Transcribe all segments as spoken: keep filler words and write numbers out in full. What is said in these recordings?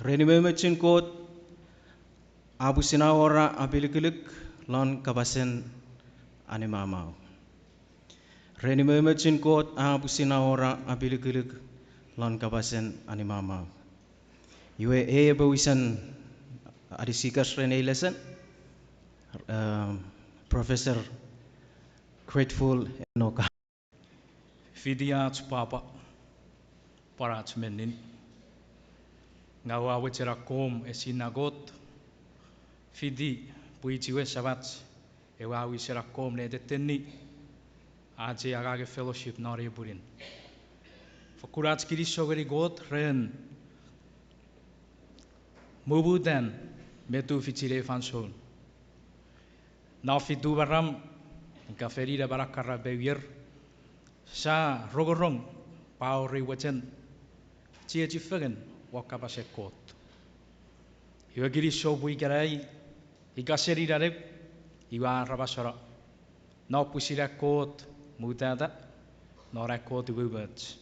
Ren umoumochun Kot a pwisin awora apilukuluk lon kapasen animamau. Ren umoumochun Kot a pwisin awora apilukuluk lon kapasen animamau. Iwe ei epwe wisen anisikas ren ei lesen, um, Professor Grateful Enoka. Fiti ach pwapwa, pwan ach mennin, ngang ua mochen akkom esinna Kot, fiti pwiich we Samach, ewe a wisen akkom ne tettenni ach ei angangen fellowship non ei pwinin. Fokkun ach kinisou ngeni Kot ren mumutan me tufichin ei fansoun. Non fitu maram, ika fen ina maram kara me ier, sia rongorong pwe a wor ei mochen chiechi fengen won kapasen Kot. Iwe kinisou pwe ikenai, ika seni nanew, iwe a aramaseno non pwisin an Kot mutata, non an Kot umoumoch.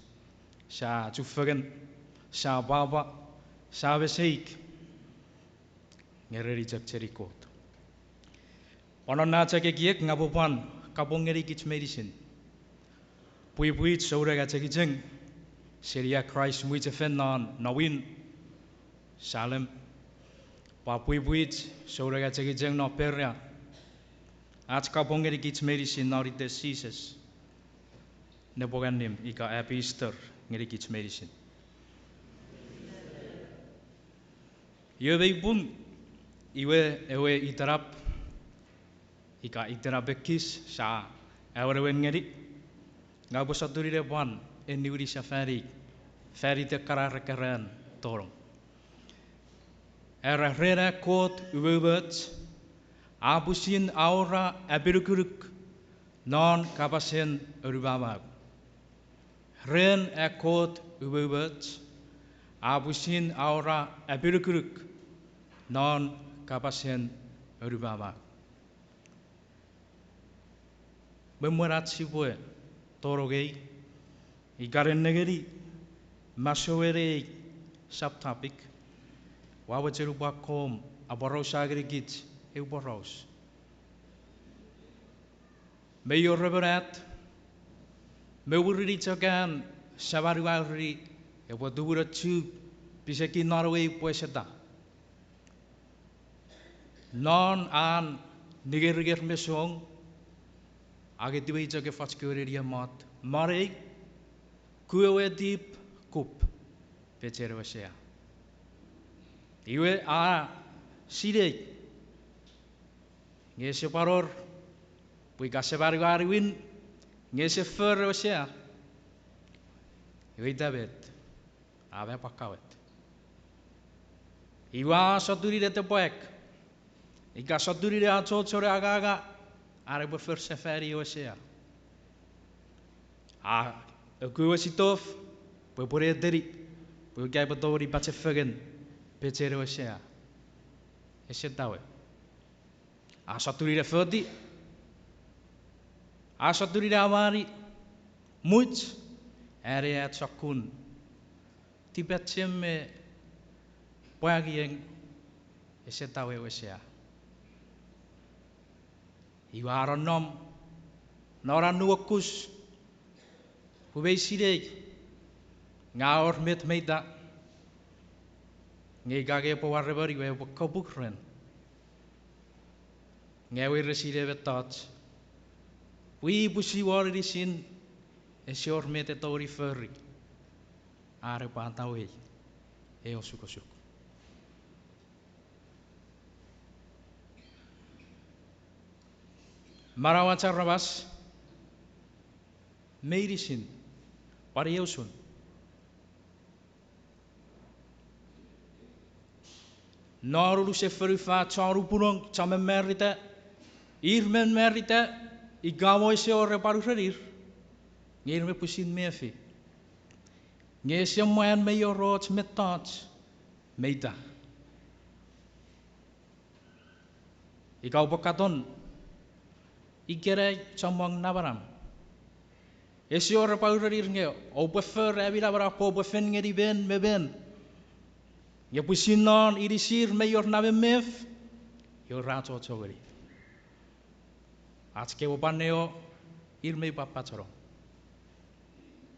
Sia chufengen, sia pwapwa, sia meseik, nge ren i chok seni Kot. Pwan non ach ekiek ngang upwe pwan kapong ngenikich meinisin. Pwipwich souneng achengicheng seni an Kraist mwichefen non Nowin, Salem. Pwan pwipwich souneng achengicheng non Perea. Ach kapong ngenikich meinisin non iten Jises, nepwong annim ika Happy Easter ngenikich meinisin. Iwe mei pung, iwe ewe itenap, ika itenap ekis sia awenewen ngeni, ngang upwe sotuni ne pwan eniwini sefani, faniten ekkana re keran tonong. Era ren an Kot umoumoch a pwisin awora apinukunuk non kapasen anumamau. Ren an Kot umoumoch a pwisin awora apinukunuk non kapasen anumamau. Me mwen ach sipwe tonong ei, ika nennengeni masouen ei subtopic, ua mochen upwe akkom aporausa ngenikich eu poraus. Mei wor emon at, me mwirin chok an seman we a ereni epwe tumunochu pisekin non ewe ipweseta. Non an ningeringer me song, a ketiwei chok efoch kewe nenien mot, mwanei, ku ewe tip, kup pechen ewe sea. Iwe a sinei nge ese pwan wor, pwe ika seman we a niwin nge ese for ewe sea, iwe ita met, a mei pwan kawet. Iwe a sotuni ne tepwek, ika sotuni ne achocho ne anganga an epwe for sefani ewe sea. A oku ewe sitof pwe epwe ne eteni, pwe ika epwe tongeni pachefengen pechen ewe sea. Ese tawe. A sotuni ne foti, a sotuni ne amani, much, are a sokkun tipachem me pwangieng, ese tawe ewe sea. Iwe a nonnom non an nuokus, pwe mei sinei nge a wor met mei ta, nge ika nge epwe waremon iwe epwe kapung ren. Nge ewe ire sinei mettoch, pwe pwisin won inisin ese wor met e tongeni fori are pwata wei ei osukosuk. Manauach aramas meinisin, pwan iei usun, non unusen fonufan chon upunong, chon mamarita, ir mamarita, ika mo ese wor epwe anurenir, nge ir me pwisin mefi. Nge ese mwan mei wor och mettoch mei ta. Ika oupwe katon ikenai chommong namanam, ese wor epwe anurenir nge oupwe for ami namanam pwe oupwe fen ngeni men me men. Nge pwisin non inisir mei wor na memef, iwe ra achocho ngeni. Ach kewe pwan ew, ir mei pwan pachenong.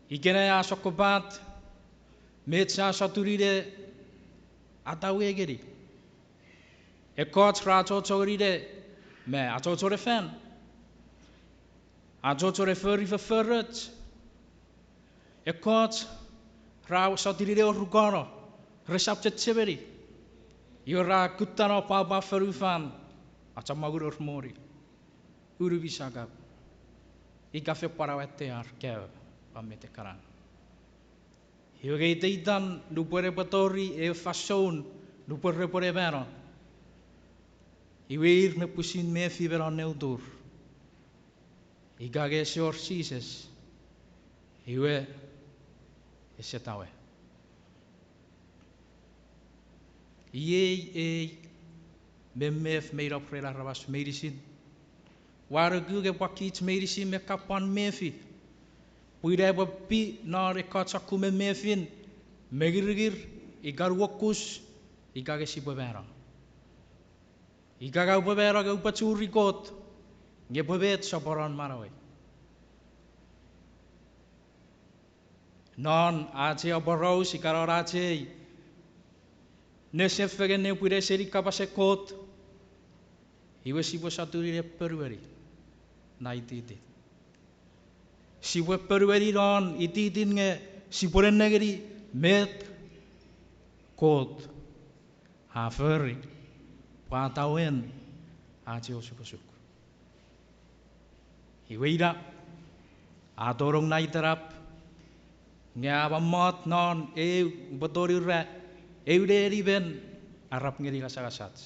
Ikenai a sokkopat met sia sotuni ne atawe ngeni. Ekkoch ra achocho ngeni ne, me achocho ne fan. Achocho ne fori fofforoch. Ekkoch ra sotuni ne orukano, resap chechemeni. Iwe ra kuttano pwapwa fonufan, achamwangun ar moni, unumi sakau, ika fen pwan awatte ar kaeo, pwan met ekkana. Iwe nge iteitan nupwen epwe tori ew fansoun nupwen repwe ne mano, iwe ir me pwisin mefi me non neutur. Ika nge ese wor Jises, iwe ese tawe. Iei ei memef meinap ren aramas meinisin. Ua nuku nge pwan kich meinisin me ka pwan mefi. Pwin epwe pi non ekkoch sokkun memefin, mengiringir, ika nuokus, ika nge sipwe mano. Ika nge upwe mano nge upwe churi Kot, nge pwe met soponon manauei. Non ach ei aporous ika non ach ei nesefengen nepwin seni kapasen Kot, iwe sipwe sotuni ne ponueni na ititin. Sipwe ponueni non ititin nge sipwe nennengeni met Kot a fori pwe a tawen ach ei osukosuk. Iwe ina a tonong na itenap, nge a mommot non eu upwe tongeni ura eu neni men arap ngeni ngasangasach.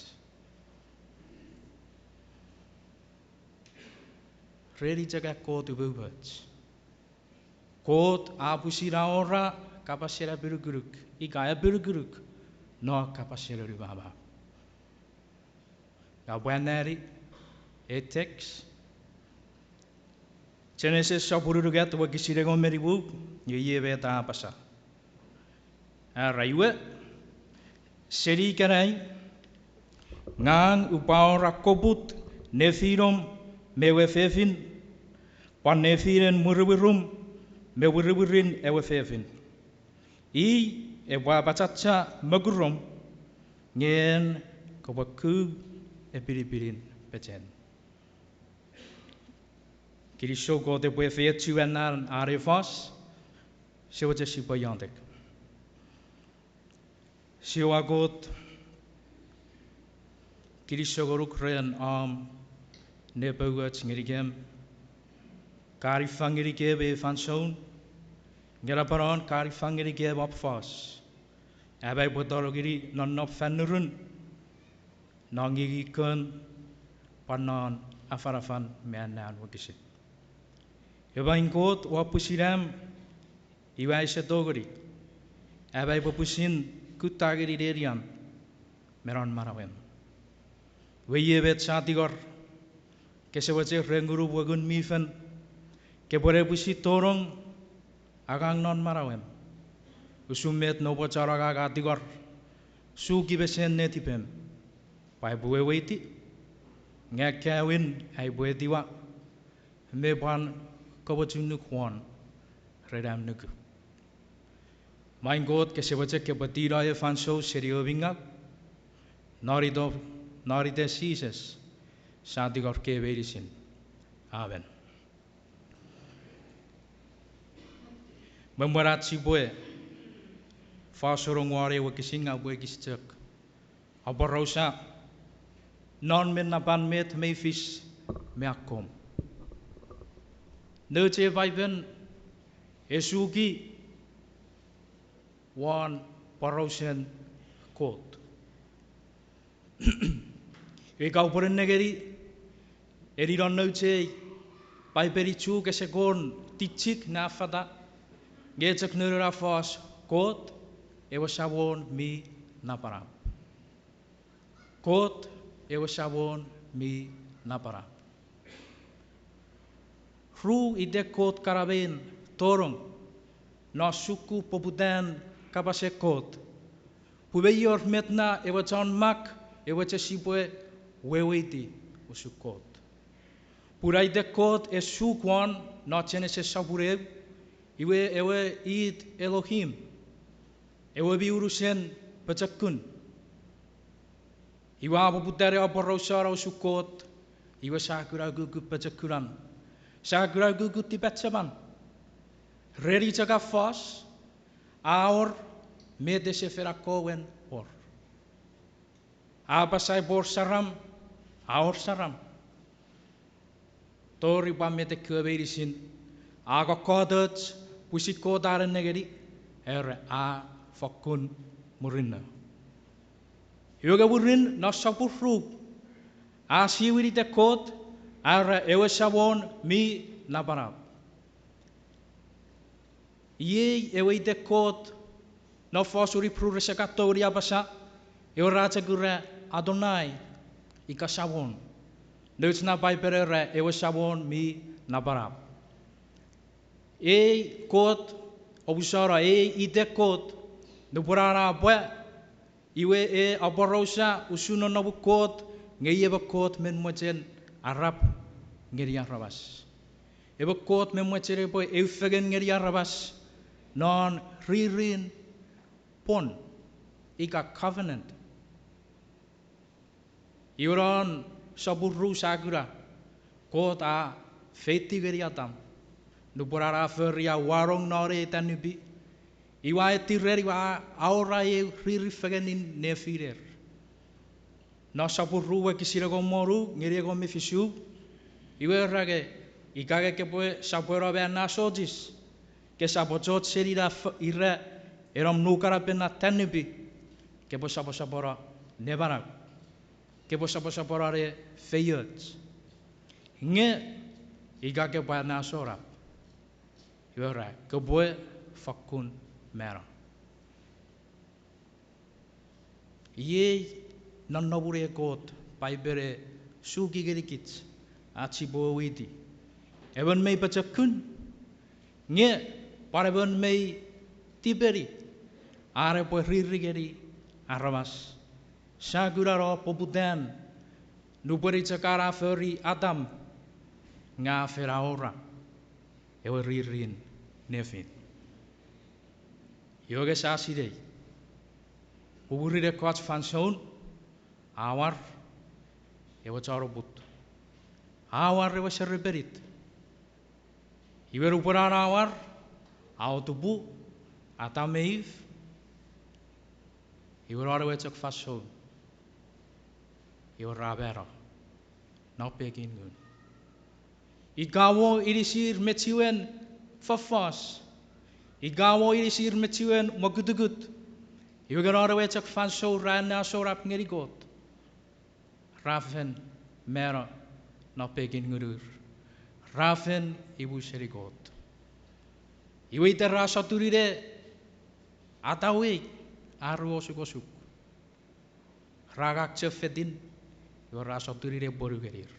Reni chok an Kot umoumoch. Kot a pwisin awora kapasen apinukunuk, ika apinukunuk, non kapasen anumamau. Nge upwe anneani ei text, Genesis sopun unungat wokisin engon me nimu, nge iei met a apasa. Era iwe, seni ikenai, ngang upwe awora koput nefinom me ewe fefin, pwan nefinen mwirimwirum me mwirimwirin ewe fefin. I epwe apachacha mokurom, nge en kopwe ku epinipinin pechen. Kinisou Kot epwe efeiochu anan an ei fos, sia mochen sipwe iotek. Siowa Kot, kinisou ngonuk ren om nepouoch ngenikem. Ka nifang ngenikem ei fansoun, nge napanapan ka nifang ngenikem om fos. Am aipwe tonong ngeni nonnom fan nurun, non ngingi kon, pwan non afanafan me annean wokisin. Iwe maing Kot, ua pwisin am, iwe ise tongeni am aipwe pwisin kutta ngeni nenian me non manauem. Iwe iei met sa tingor, kese mochen ren Ngunum we Ngun mi Fel, kepwe ne pwisin tonong angang non manauem, usun met noupwe chon angang a tingor, suki mesen netipem, pwe aipwe weweiti, nge akkaewin aipwe etiwa, me pwan komochunuk won ren am nuku. Maing Kot, kese mochen kepwe tino ei fansoun seni ewe mi ngaw, non ito, non iten Jises, sa tingor kei meinisin. Amen. Me mwen ach sipwe fosonong won ei wokisin, ngang upwe ekis chok aporausa non me napan met mei fis me akkom. Nouch ei Paipen e suki won porausen Kot. Iwe ika oupwe nengeni, eni non nouch ei Paipen Chuuk ese kon tichik ne affata, nge chok noun ena fos, Kot ewe Samon mi napanap. Kot ewe Samon mi napanap. Ru iten Kot kana mei tonong non sukkun poputan kapasen Kot. Pwe mei wor met na ewe chon mak e mochen sipwe weweiti usun Kot. Pun ita Kot e suk won non Genesis sopun eu, iwe ewe it Elohim, ewe mi unusen pochokun. Iwe a poputa ne aporausa usun Kot, iwe sia kuna ukukun pochokunan, sia kuna ukukun tipacheman. Ren i chok a fos, a wor met ese fen akkomwen wor. A apasa pwe wor saram, a wor saram. Tori pwan met ekkewe meinisin a kokkotoch pwisin Kot a nennengeni, era a fokkun murinno. Iwe nge mwirin non sopun ru, a siwin iten Kot, a era ewe Samon mi napanap. Iei ewe iten Kot non fosun Ipru rese kan tongeni apasa, ewe ra chok ura Adonai, ika Samon. Nouch na Paipen era ewe Samon mi napanap. Ei Kot, omusano ei iten Kot, nupwen an a pwa, iwe e aporausa usun nonnomun Kot, nge i ewe Kot mi mochen arap ngeni aramas. Ewe Kot mi mochen epwe eu fengen ngeni aramas non ririn pwon, ika covenant. Iwe non sopun ru sia kuna, Kot a feitiw ngeni Atam nupwen an a fori a wanong non ei tanipi, iwe a eti ren iwe a awora eu riri fengenin nefiner. Non sopun ru wokisin engon me wonu ngeni engon me fisu, iwe era nge, ika nge kepwe sopweno me anneasochis, kesap ochoch seni ira, ira e nom nukanapen na tanipi, kepwe soposopono ne manau, kepwe soposopono ne feioch. Nge ika kepwe anneasonap, iwe ra kopwe fokkun mano. Iei nonnomun ei Kot Paipen e suki ngenikich ach sipwe weweiti. Emon mei pochokun, nge pwan emon mei tipeni an epwe riri ngeni aramas. Sia kuna non poputan, nupwen i chok an a fori Atam, nge a fen awora ewe ririn nefin. Iwe nge sia sinei, mwirin ekkoch fansoun, a war ewe chon oput, a war ewe serepenit. Iwe nupwen an a war, a otupu Atam me If, iwe non ewe chok fansoun, iwe ra mano non pekin ngun. Ika mo inisir me chiwen fofos, ika mo inisir me chiwen mokutukut, iwe nge non ewe chok fansoun ra anneasonap ngeni Kot, ra fen mano non pekin ngunur, ra fen imu seni Kot. Iwe ita ra sotuni ne atawei ar osukosuk. Ra kan chofetin, iwe ra sotuni ne pwonu ngenir.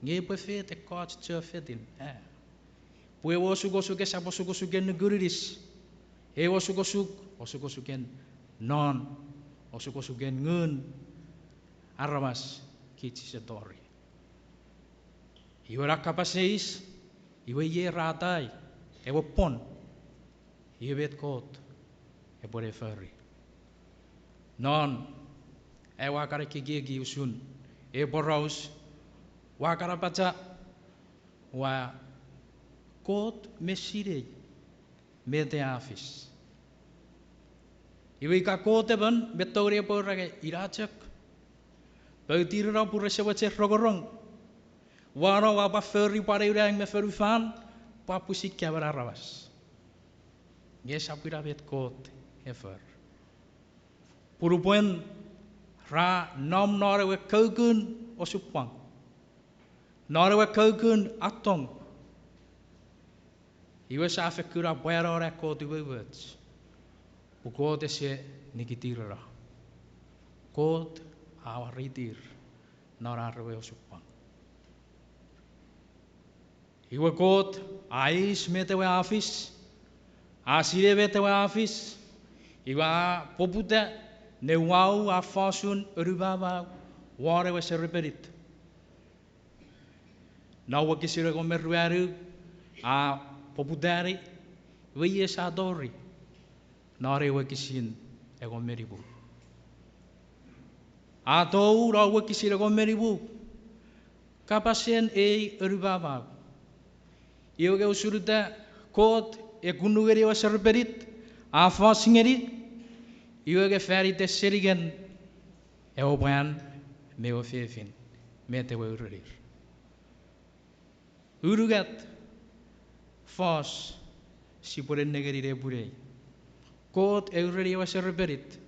Nge epwe fet ekkoch chofetin, a? Pwe ewe osukosuk esap osukosuken nukun inis. Ewe osukosuk, osukosuken non, osukosuken ngun aramas kich sise tori. Iwe na kapas eis, iwe iei ra atai ewe pwon, iwe met Kot epwe ne fori. Non ai ua kan ekieki usun ei poraus, ua kan apacha, ua, Kot mi sinei met a fis. Iwe ika Kot emon mi tongeni epwe ura nge ina chok, pwe utirinong pun rese mochen rongorong. Ua no ua pwan fori pwan eu nang me fonufan, pwan pwisin kamen aramas. Nge esap ina met Kot e fori. Pun nupwen ra nom non ewe kaukun osupwang, non ewe kaukun attong, iwe sia fen kuna pwano an Kot umoumoch, pwe Kot ese nikitireno. Kot a waritir non ar ewe osupwang. Iwe Kot a eis met ewe a fis, a sinei met ewe a fis, iwe a poputa Ne uwau a fosun onumamau won ewe serepenit. Non wokisin engon me ruanu a poputani, iwe iei sia tori non ewe wokisin engon me nimu. A tou non wokisin engon me nimu kapasen ei onumamau. Iwe nge usun uta Kot e kunnu ngeni ewe serepenit, a fos ngeni, iwe nge fan iten seningen ewe mwan me ewe fefin, met ewe urenir. Unungat fos sipwe nengeni nepwinei. Kot e ureni ewe serepenit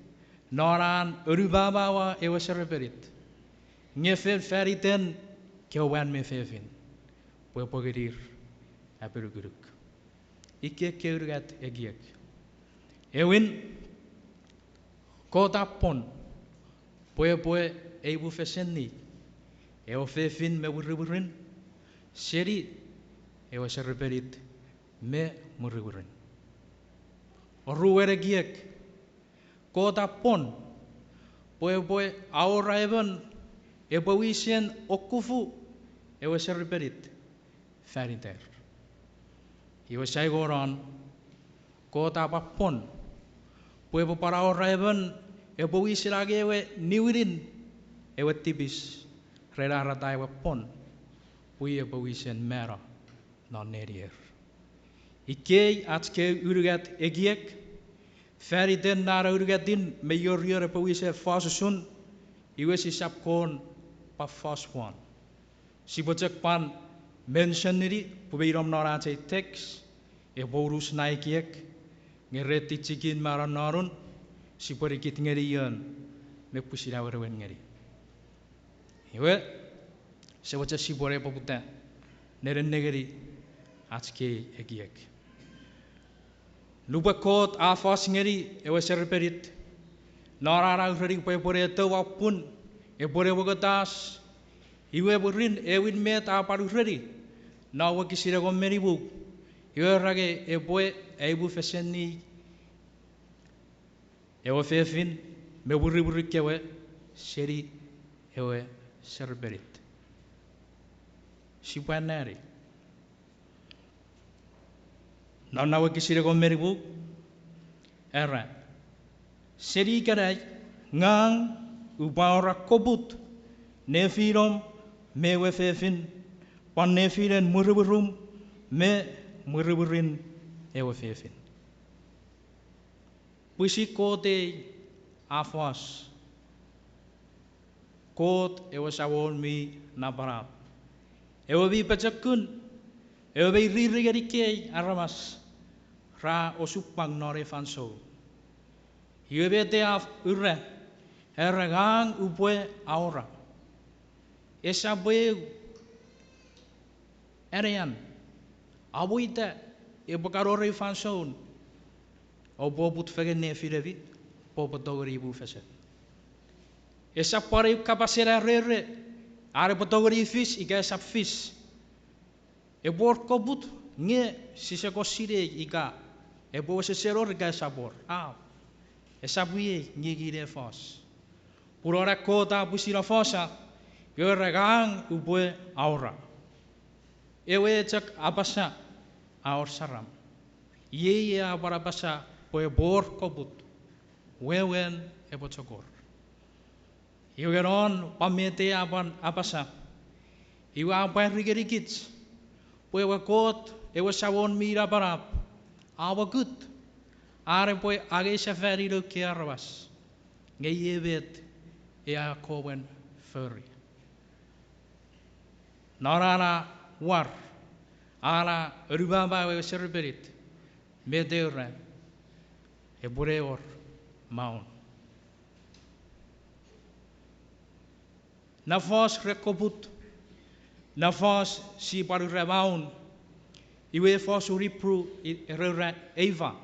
non an onumamaua ewe serepenit, nge fen fan iten kewe mwan me fefin pwe epwe ngenir apinukunuk. Ikkei ekkewe unungat ekiek. Ewin, Kot a pwon pwe epwe eimufeseni ewe fefin me mwirimwirin seni ewe serepenit me mwirimwirin. Oruen ekiek, Kot a pwon pwe epwe awora emon epwe wisen okufu ewe serepenit fan iter. Iwe saingonon, Kot a pwan pwon pwe epwe pwan awora emon epwe wisen angei ewe niwinin ewe tipis ren arata ewe pwon, pwe epwe wisen mano non nenier. Ikkei ach kei unungat ekiek, fan iten non unungatin me iorior epwe wisen fos usun, iwe sisap kon pwan fos won. Sipwe chok pwan mention-ini pwe mei nom non ach ei text, epwe unus na ekiek, nge ren tichikin me anonnonun, sipwe nikit ngeni ion me pwisin awenewen ngeni. Iwe, ese mochen sipwe ne poputa ne nennengeni ach kei ekiek. Nupwen Kot a fos ngeni ewe serepenit, non an a ureni pwe epwe ne tou a pun, epwe ne mongotas, iwe mwirin ewin met a pwan ureni non wokisin engon me nimu, iwe era nge epwe aimufeseni ewe fefin me mwirimwiri kewe seni ewe serepenit. Sipwe anneani. Non na wokisin engon me nimu, era, seni ikenai, ngang upwe awora koput nefinom me ewe fefin, pwan nefinen mwirimwirum me mwirimwirin ewe fefin. Pwisin Kot ei a fos. Kot ewe Samon mi napanap, ewe mi pochokun, ewe mi riri ngeni kei aramas ra osupwang non ei fansoun. Iwe met a ura, era ngang upwe awora. Esap eu anean, amo ita epwe kan wor ei fansoun, oupwe oput fengen nefinemi pwe oupwe tongeni imufesen. Esap pwan eu kapasen arere an epwe tongeni fis ika esap fis. Epwe wor koput nge sise kon sinei ika epwe wesesen wor ika esap wor. A, esap iei ngingin ei fos. Pun non an Kot a pwisin afosa, iwe era ngang upwe awora. Ewe chok apasa a wor saram. Iei a pwan apasa pwe epwe wor koput, wewen epwe chok wor. Iwe non pwan met a pwan apasa, iwe a pwan ri ngenikich pwe ewe Kot ewe Samon mi napanap a mokut an epwe angei sefani noun kewe aramas, nge iei met e a akkomwen fori. Non an a war, an a onumamau ewe serepenit, met e ura, epwe ne wor maun. Na fos ren koput, na fos sia pwan ura maun, iwe fosun Ipru i-, era ura eifa.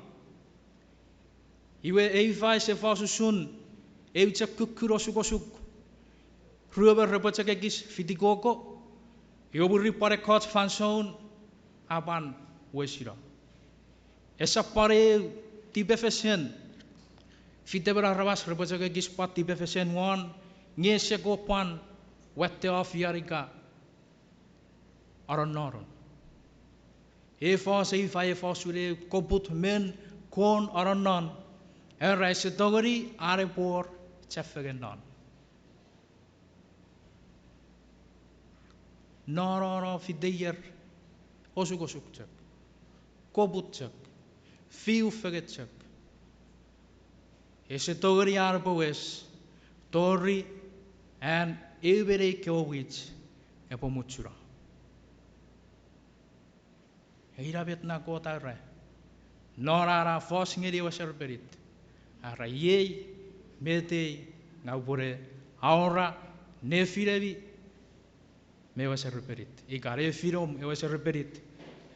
Iwe eifa ese fos usun eu chok kukkun osukosuk, ruemon repwe chok ekis fitikoko, iwe mwirin pwan ekkoch fansoun a pwan wesino. Esap pwan eu tipefesen Fitemon aramas repwe chok ekis pwan tipefesen won, nge ese kon pwan watte ofian ika anonnonun. Ei fos ei ifa, ei fosun ew koput men kon anonnon, era ese tongeni an epwe wor chafengen non. Nonnono fite ier, osukosuk chok, koput chok, fiu fengen chok. Ese tongeni an epwe wes tori an eu me nein kewe mwich epwe muchuno. Ina met na Kot a ura non an a fos ngeni ewe serepenit. A ura, iei met ei ngang upwene awora nefinemi me ewe serepenit, ika nefinom ewe serepenit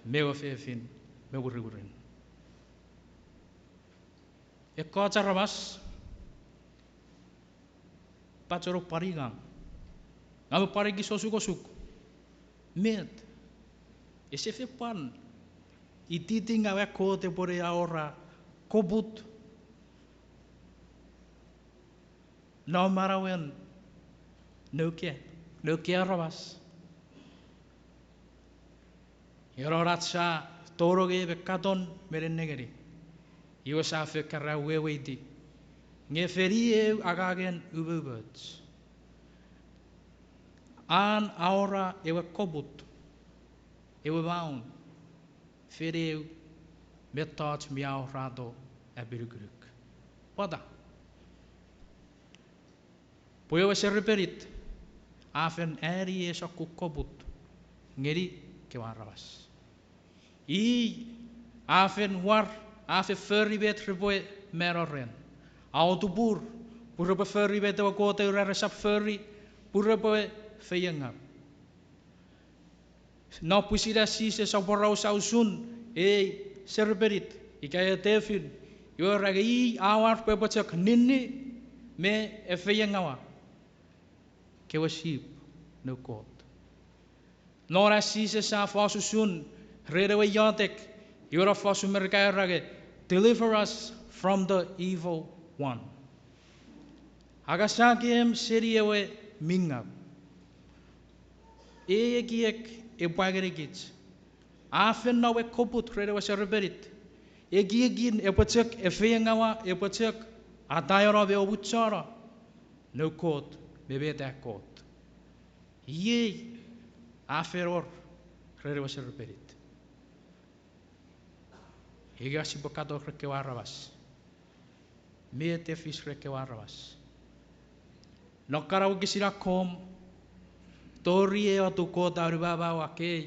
me ewe fefin me mwirimwirin. Ekkoch aramas, pachenong pwan ngang, ngang upwe pwan ekis osukosuk. Met, ese fen pwan ititi ngaw an Kot epwene awora koput non manauen nouke, nouke aramas. Ina ach sia tonong me katon me nennengeni, iwe sia fen keran weweiti, nge fen i eu angangen umoumoch an awora ewe koput, ewe maun, fen eu mettoch mi aworato apinukunuk. Pwata? Pwe ewe serepenit a fen ani ei sokkun koput ngeni kewe aramas. I a fen war, a fen fori met repwe mano ren. A otupur pwe repwe fori met ewe Kot a ura resap fori, pwe repwe feiengau. Non pwisin an Jises aporausa usun ei serepenit ika ei tefin, iwe a ura nge i a war pwe epwe chok ninni me efeiengaua kewe sip noun Kot. Non an Jises a fos usun ren ewe iotek, iwe non fosun Merika a ura nge, deliver us from the evil one. Angasakem seni ewe mi ngaw. Ei ekiek epwe ngenikich, a fen nom ewe koput ren ewe serepenit, ekiekin epwe chok efeiengaua, epwe chok ataeno me omuchono noun Kot me met an Kot. Iei a fen wor ren ewe serepenit. Ika sipwe katon ren kewe aramas, met e fis ren kewe aramas? Non kana wokisin akkom, tori ei atun Kot a unumamau ekkei,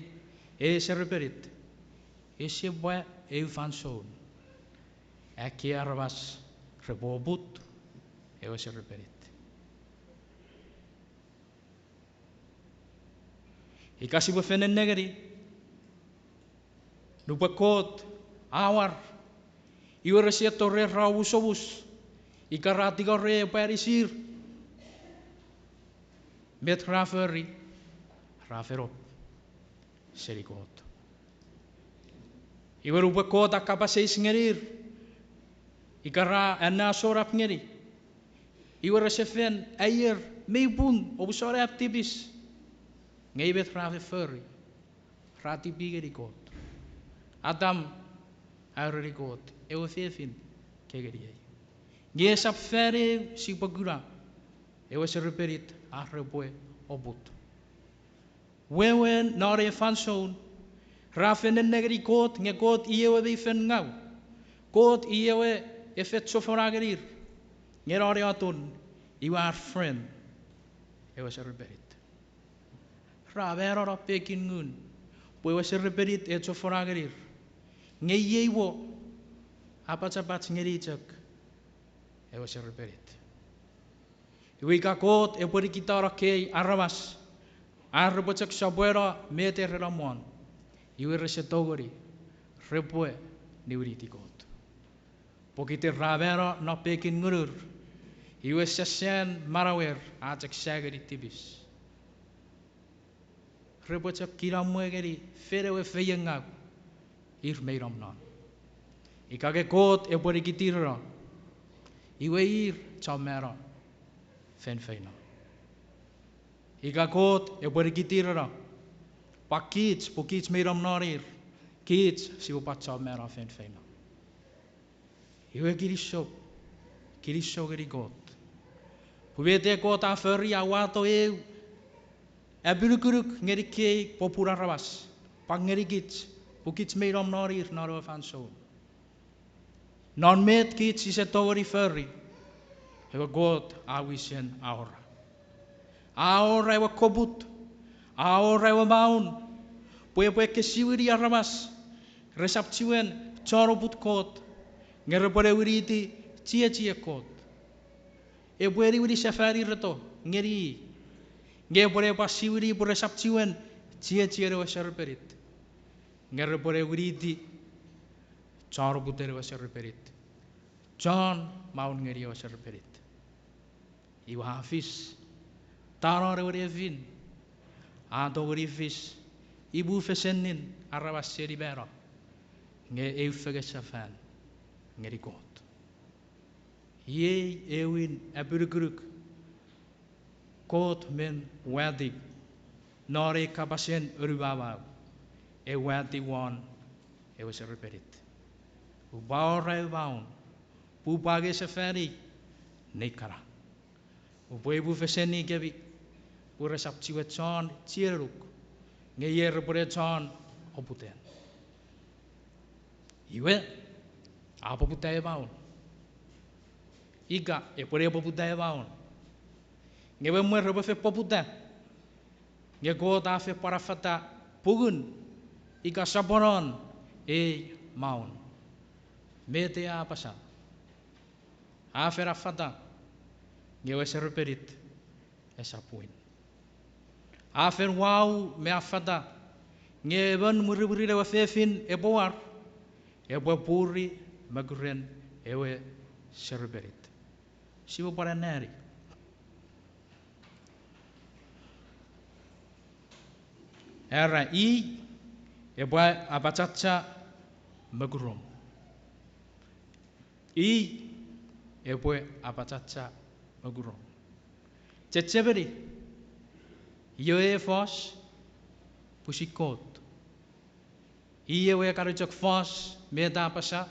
ei serepenit, ese pwa eu fansoun ekkei aramas repwe oput ewe serepenit. Ika sipwe fen nennengeni, nupwen Kot a war, iwe rese tori ra omusomus, ika ra tingorei epwe anisir, met ra fori? Ra fen op seni Kot. Iwe nupwen Kot a kapas eis ngenir, ika ra anneasonap ngeni, iwe rese fen aier mei pung, omusano ap tipis. Nge met ra fen fori? Ra tipi ngeni Kot. Adam a ereni Kot, ewe fefin ke ngeniei. Nge esap fan eu sipwe kuna ewe serepenit ar repwe oput. Wewen non ei fansoun, ra fen nennengeni Kot, nge Kot i ewe mei fen ngaw. Kot i ewe e fen chofona ngenir. Nge non ei atun, iwe ar friend ewe serepenit. Ra mano non pekin ngun pwe ewe serepenit e chofona ngenir. Nge iei mo, a pachapach ngeni chok ewe serepenit. Iwe ika Kot epwe nikitano ekkei aramas ar repwe chok sopweno met e ren amon, iwe rese tongeni, repwe niwiniti Kot. Pokiten ra mano non pekin ngunur, iwe sesen manauer a chok sa ngeni tipis. Repwe chok kinamwe ngeni fen ewe feiengau ir mei nom non. Ika nge Kot epwe nikitireno, Iwe ir chon mano feinfeino. Ika Kot epwe nikitireno, pwan kich, pun kich mi nom non ir, kich sipwe pwan chon mano feinfeino. Iwe kinisou, kinisou ngeni Kot. Pwe met Kot a fori a wato eu apinukunuk ngeni kei popun aramas, pwan ngeni kich, pun kich mi nom non ir non ewe fansoun. Non met kich sise tongeni fori, ewe Kot a wisen awora. A awora ewe koput, a awora ewe maun, pwe epwe ekkesiwini aramas, resap chiwen chon oput Kot, nge repwe ne winiti chiechien Kot. Epwe niwini sefanireto ngeni i, nge epwe ne pwan siwini pwe resap chiwen chiechien ewe serepenit, nge repwe ne winiti chon oputen ewe serepenit, chon maun ngeni ewe serepenit. Iwe a fis, tanon ewe nefin a tongeni fis, imu fesenin aramas seni mano, nge eu fengen sefan ngeni Kot. Iei ewin apinukunuk Kot men wati non ei kapasen onumamau, e wati won ewe serepenit. Upwe awora ewe maun, pwe upwe angei sefani nei kana. Upwe imu feseni kemi, pwe resap chiwen chon chienenuk, nge ir repwe ne chon oputen. Iwe, a poputa ewe maun. Ika epwe ne poputa ewe maun. Nge me mwen repwe fen poputa, nge Kot a fen pwan affata pungun ika soponon ei maun. Met a apasa? A fen affata, nge ewe serepenit esap win. A fen wau me affata, nge emon mwirimwirin ewe fefin epwe war, epwe puri mokuren ewe serepenit. Sipwe pwan anneani. Era, i epwe apachacha mokurom. I epwe apachacha mokurom. Chechemeni, iwe e fos pwisin Kot. I ewe kan chok fos met a apasa,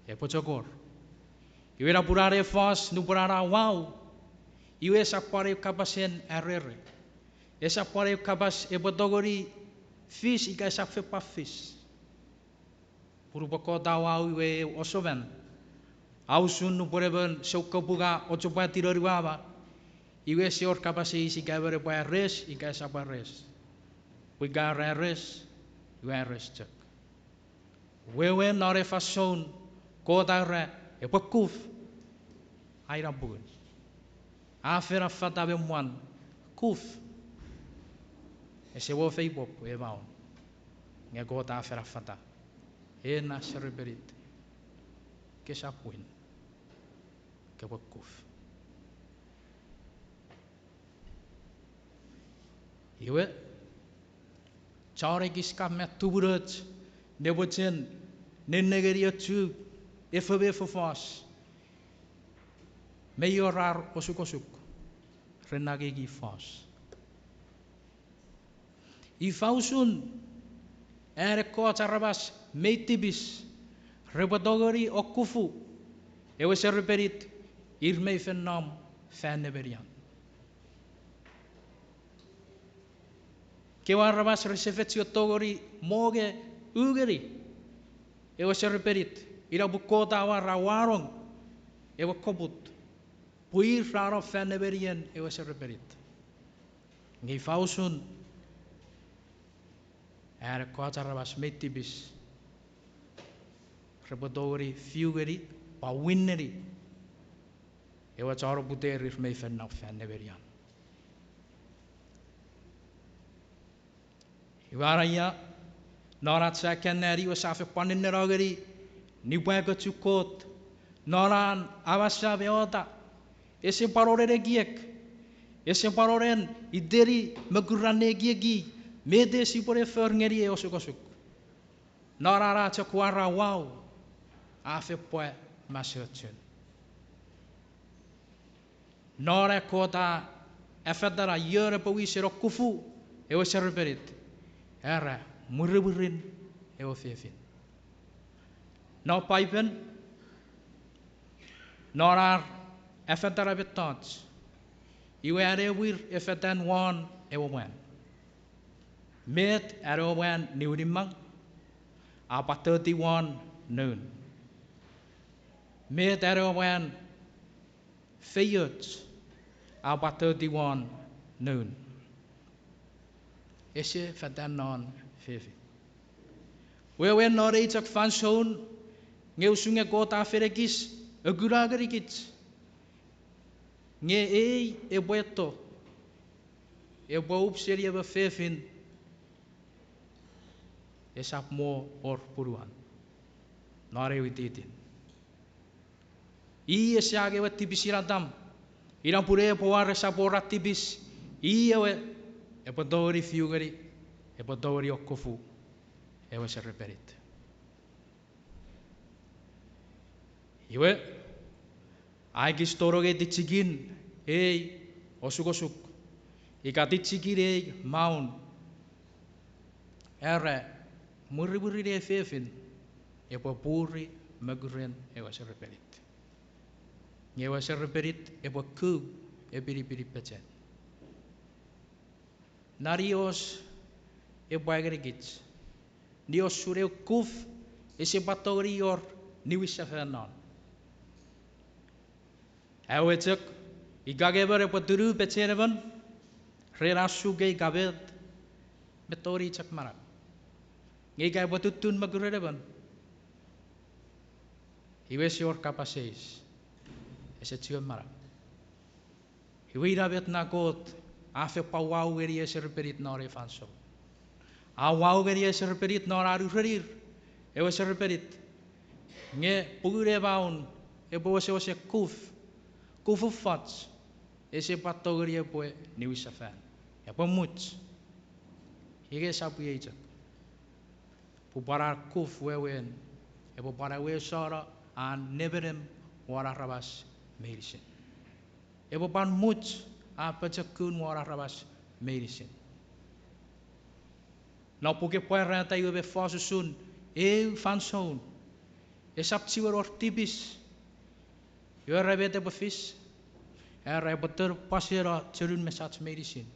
epwe chok wor. Iwe napun an e fos nupwen an a wau, iwe esap pwan eu kapasen arere. Esap pwan eu kapas epwe tongeni fis ika esap fen pwan fis. Pun nupwen Kot a wau iwe eu osoman. A usun nupwen emon soukopunga ochopwati noun we mama. Iwe ese wor kapas eis ika emon epwe ares ika esap ares. Pwe ika ra ares, iwe ares chok. Wewen non ei fansoun Kot a era epwe kuf, a ina pungun. A fen affata me mwan, kuf. Ese wor feipop ewe maun. Nge Kot a fen affata, ena serepenit, kesap win, kopwe kuf. Iwe, chon ekis kan mi tumunoch ne mochen nennengeni ochu efeme fofos, mei wor ar osukosuk ren angei fos. Ifa usun an ekkoch aramas mei tipis repwe tongeni okufu ewe serepenit ir mei fen nom fan nemenian? Kewe aramas rese fen chiwen tongeni mongo u ngeni ewe serepenit, ina pun Kot a war a wanong ewe koput pwe ir ra nom fan nemenien ewe serepenit. Nge ifa usun an ekkoch aramas mei tipis repwe tongeni fiu ngeni pwan win ngeni ewe chon oputer ir mei fen nom fan nemenian? Iwe a ia, non ach sia kan nani iwe sia fen pwan nenneno ngeni nipwakochun Kot non an amasa me ota. Ese pwan onen ekiek, ese pwan onen iteni mokuran ne ekieki met sipwe ne fori ngeni ei osukosuk. Non an a chok war a wau, a fen pwe masochun. Non an Kot a afetana ion epwe wisen okufu ewe serepenit, era, mwirimwirin ewe fefin. Non Paipen, non ar afetana mettoch, iwe an epwir a fetan won ewe mwan. Met an ewe mwan niwinimang, a pwatoti won noun. Met an ewe mwan feioch, a pwatoti won noun. Ese fetan non fefin. Wewen non ei chok fansoun, nge usun nge Kot a fen ekis, a kuna ngenikich. Nge ei epwe eto, epwe up seni emon fefin, esap mo wor punuan non ewe ititin. I ese angei ewe tipisin Atam, ina pun epwe war esap wor an tipis, i ewe epwe tongeni fiu ngeni, epwe tongeni okufu ewe serepenit. Iwe, a ekis tonong ei tichikin ei osukosuk, ika tichikin ei maun, era, mwirimwirin ei fefin epwe puri mokuren ewe serepenit. Nge ewe serepenit epwe ku epinipini pechen. Na nios epwe ngenikich, nios usun eu kuf ese pwan tongeni wor niwinsefan non. Ewe chok, ika nge emon epwe tunu pechen emon ren an sukei ika met, me tongeni chok manau. Nge ika epwe tuttun mokuren emon, iwe ese wor kapas eis, ese chiwen manau. Iwe ina met na Kot a fen pwan wau ngeni ei serepenit non ei fansoun. A wau ngeni ei serepenit non an urenir ewe serepenit. Nge pungun ei maun epwe wesewesen kuf, kufufoch, ese pwan tongeni epwe niwinsefan. Epwe much. Ika esap iei chok. Pun pwan an kuf wewen, epwe pwan awesano an nemenem won aramas meinisin. Epwe pwan much an pochokun won aramas meinisin. Non puken Pwarata iwe mi fos usun eu fansoun, esap chiwen wor tipis. Iwe ra met epwe fis, era epwe tonu pwaseno chonun mesach meinisin.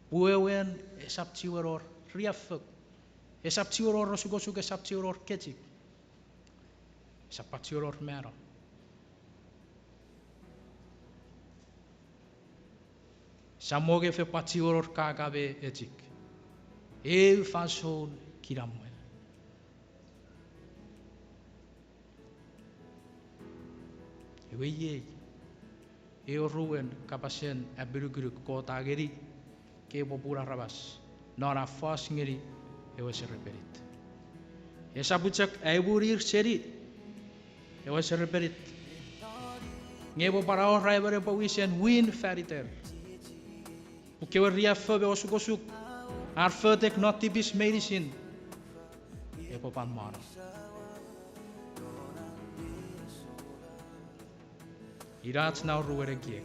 Pun wewen esap chiwen wor riaffou. Esap chiwen wor osukosuk, esap chiwen wor kechik. Esap pwan chiwen wor mano. Sia mwo nge fen pwan chiwen wor kaka me echik. Eu fansoun kinamwe. Iwe iei, ewe oruen kapasen apinukunuk Kot a ngeni, ke popun aramas, non an fos ngeni ewe serepenit. Esap chok aimwunir seni ewe serepenit. Nge epwe pwan awora emon epwe wisen win fan iter. Pun kewe riaffou me osukosuk, ar fotek non tipis meinisin, epwe pwan mano. Ina ach na oruen ekiek.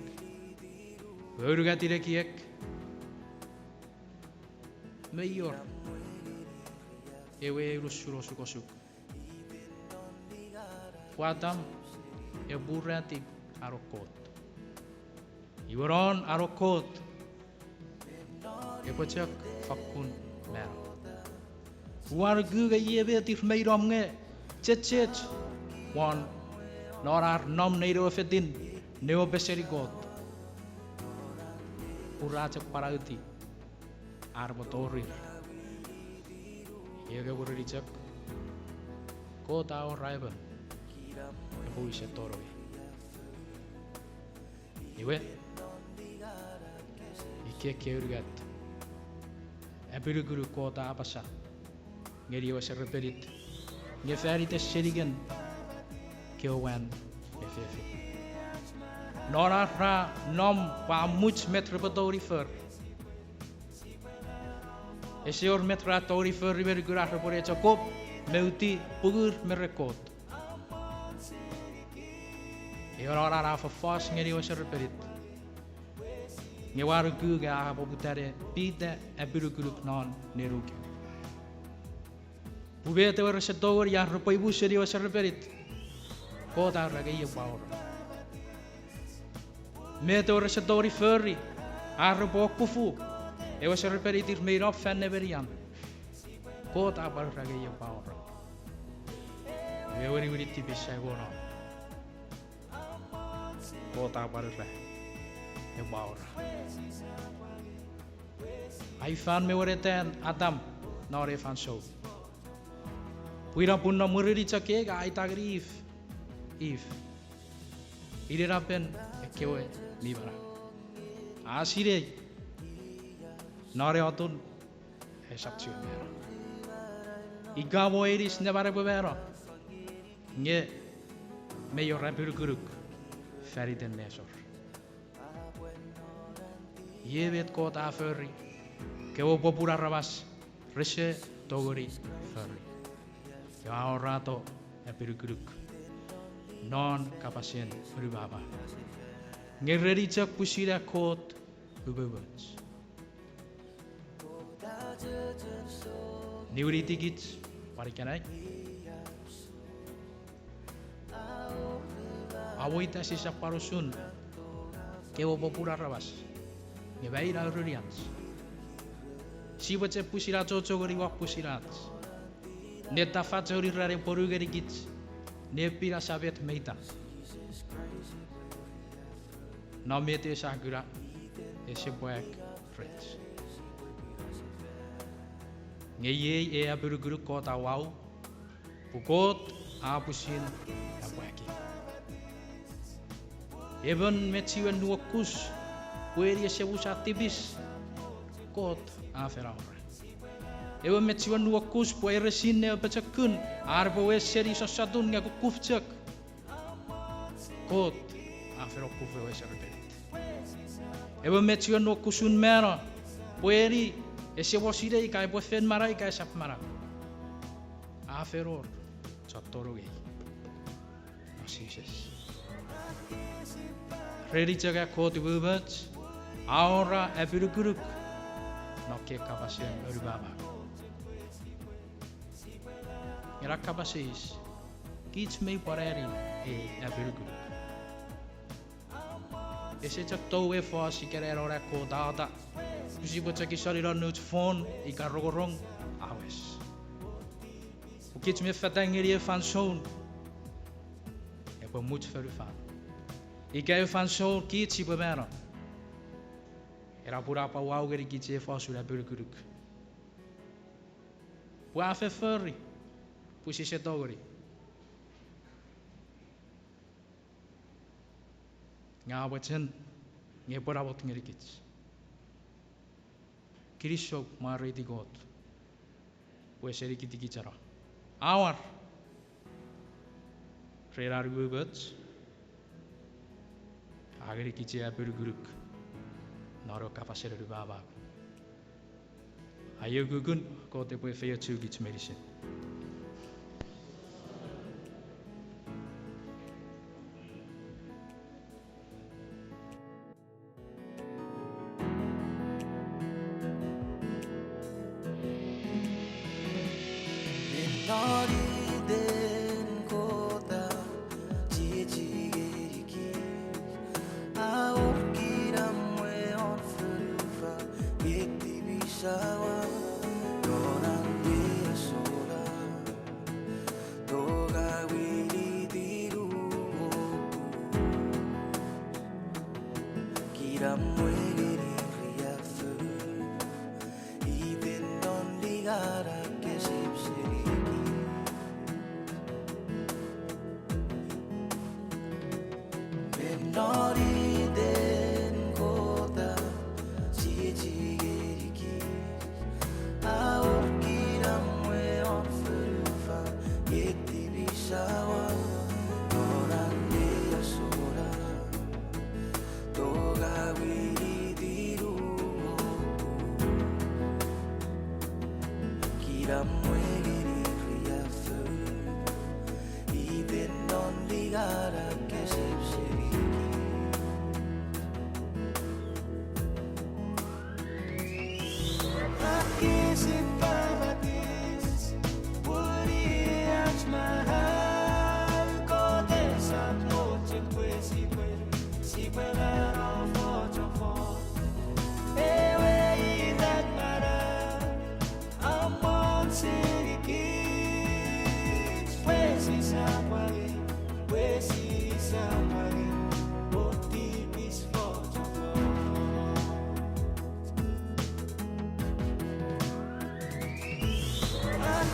Ewe unungatin ekiek, mei wor ewe unusen osukosuk. Pwe Atam epwe uratiw an Kot. Iwe non an Kot epwe chok fakkun mano. Ua nuku nge iei met ir mei nom nge chechech won non ar nom nein ewe fetin ne peseni Kot. Pun ra chok pwan auti ar epwe torir. Iwe nge mwirin chok, Kot a awora emon epwe wisen tonong. Iwe, ikkei ekkewe unungat apinukunuk Kot a apasa ngeni ewe serepenit, nge fan iten seningen kewe mwan me fefin. Non ar ra nom pwe a much met repwe tongeni fori. Ese wor met ra tongeni fori me nukun ar repwe ne chok kop me uti pungur me ren Kot. Iwe non an a fofos ngeni ewe serepenit, Nge ua nuku nge a poputa ne pita apinukunuk non nenukewe. Pun met ewe rese tongeni ar repwe imuseni ewe serepenit, Kot a ura nge epwe awora. Met ewe rese tongeni fori ar repwe okufu ewe serepenit ir mi nom fan nemenian, Kot a pwan ura nge epwe awora. Ewe niwinin tipis ai wono, Kot a pwan ura epwe awora. Ai fan me wenetan Atam non ei fansoun. Pwina pun non mwirin chok ei a aita ngeni If, If, inenapen ekkewe mi manau. A sinei non ei otun esap chiwen mano. Ika mo inis neman epwe mano, nge mei wor apinukunuk fan iten nesor. Iei met Kot a fori, kewe popun aramas rese tongeni fori. Ke a awora to apinukunuk non kapasen fonufan. Nge ren chok pwisin an Kot umoumoch. Niwinitikich pwan ikenai. Aweita sisap pwan usun kewe popun aramas, nge maina uruniach. Sipwe chok pwisin achocho ngeni won pwisin ach ne tafachoni ran epwe ponu ngenikich ne pinasa met me ita. Non met esa kuna, ese pwak rech. Nge iei ei apinukunuk Kot a wau, pun Kot a pwisin apwaki. Emon mi chiwen nuokus pwe eni ese musa tipis, Kot a fen awora. Emon mi chiwen nuokus pwe ere sinne ewe pochokun ar epwe wes seni sossotun nge kukkuf chok, Kot a fen okufu ewe serepenit. Emon mi chiwen nuokus usun mano pwe eni ese mo sinei ika epwe fen manau ika esap manau, a fen wor chon tonong ngeni Jises. Ren chok an Kot umoumoch, a awora apinukunuk non ekkei kapasen fonufan. Nge na kapas eis, kich mei pwan ani ei apinukunuk? Ese chok tou ei fos ika non an Kot a ota pwe sipwe chok isoni non nouch fon ika rongorong, a wes. Pwe kich mi fetan ngeni ei fansoun epwe much fonufan, ika ei fansoun kich sipwe mano. Ina pun a pwan wau ngenikich ei fos usun apinukunuk pwe a fen fori pwe sise tongeni. Nge a mochen nge epwe namot ngenikich. Kinisou, mwareiti Kot pwe ese nikitikicheno, a war ren an umoumoch, a ngenikich ei apinukunuk non ewe kapasen fonufan. Ai ukukun Kot epwe efeiochukich meinisin. Non iten Kot a chichikeriki, a wor kinamwe won fonufan, nge tipis a war non an we asola. Tonga winiti nuokus, kinamwe ngeni riaffou, iten non lingana kesip senikich. Me non iten Kot a chichikeriki, a wor kinamwe won fonufan, nge tipis a war non an we asola. Tonga winiti nuokus, kinamwe ngeni riaffou, iten non lingana kesip senikich.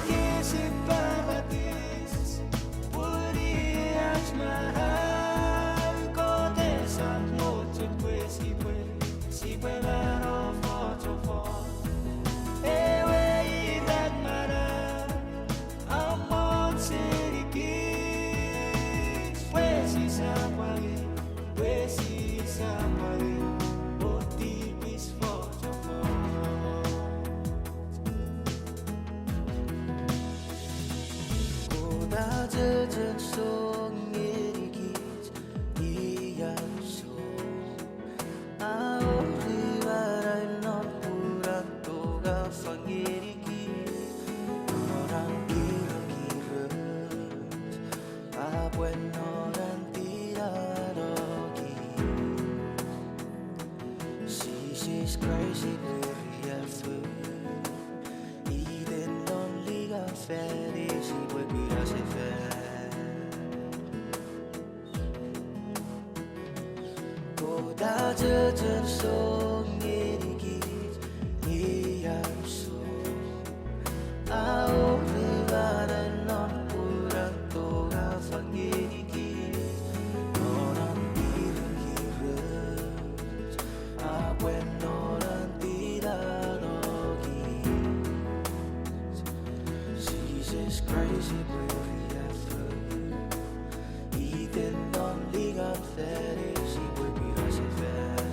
Kese paratis, pwuni ach manau. Kot esap mochen pwe sipwe, sipwe mano fochofoch. Ewe iran manau a mochen ngenikich pwe sisap angei, pwe sisap angei o tipis fochofoch. Kot a chochon song ngenikich ian song. A wor iran non pwuran tong a fang ngenikich, non an kirokiroch, a pwan non an tinano kich. Jises Kraist epwe riaffou, iten non lingan fan ach sipwe kuna sefan. Kot a chochon song ngenikich ian song. A wor iran non pwuran tong a fang ngenikich, non an kirokiroch, a pwan non an tinano kich. Jises Kraist epwe riaffou, iten non lingan fan ach sipwe kuna sefan.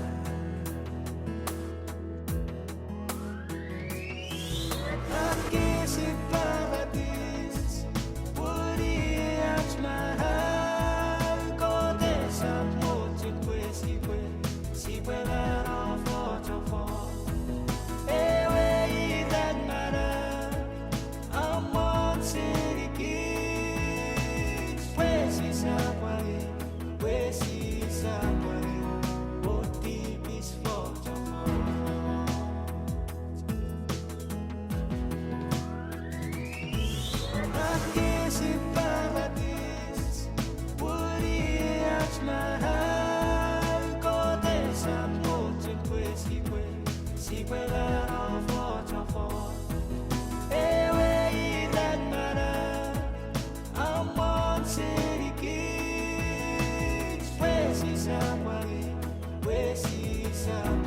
Ach kese paratis, pwuni ach manau. Kot esap mochen pwe sipwe, sipwe mano fochofoch. Ewe iran manau a mochen ngenikich pwe sisap angei, pwe sisap angei o tipis fochofoch. Ach kese paratis, pwuni ach manau. Kot esap mochen pwe sipwe, sipwe mano fochofoch. Ewe iran manau a mochen ngenikich pwe sisap angei, pwe sisap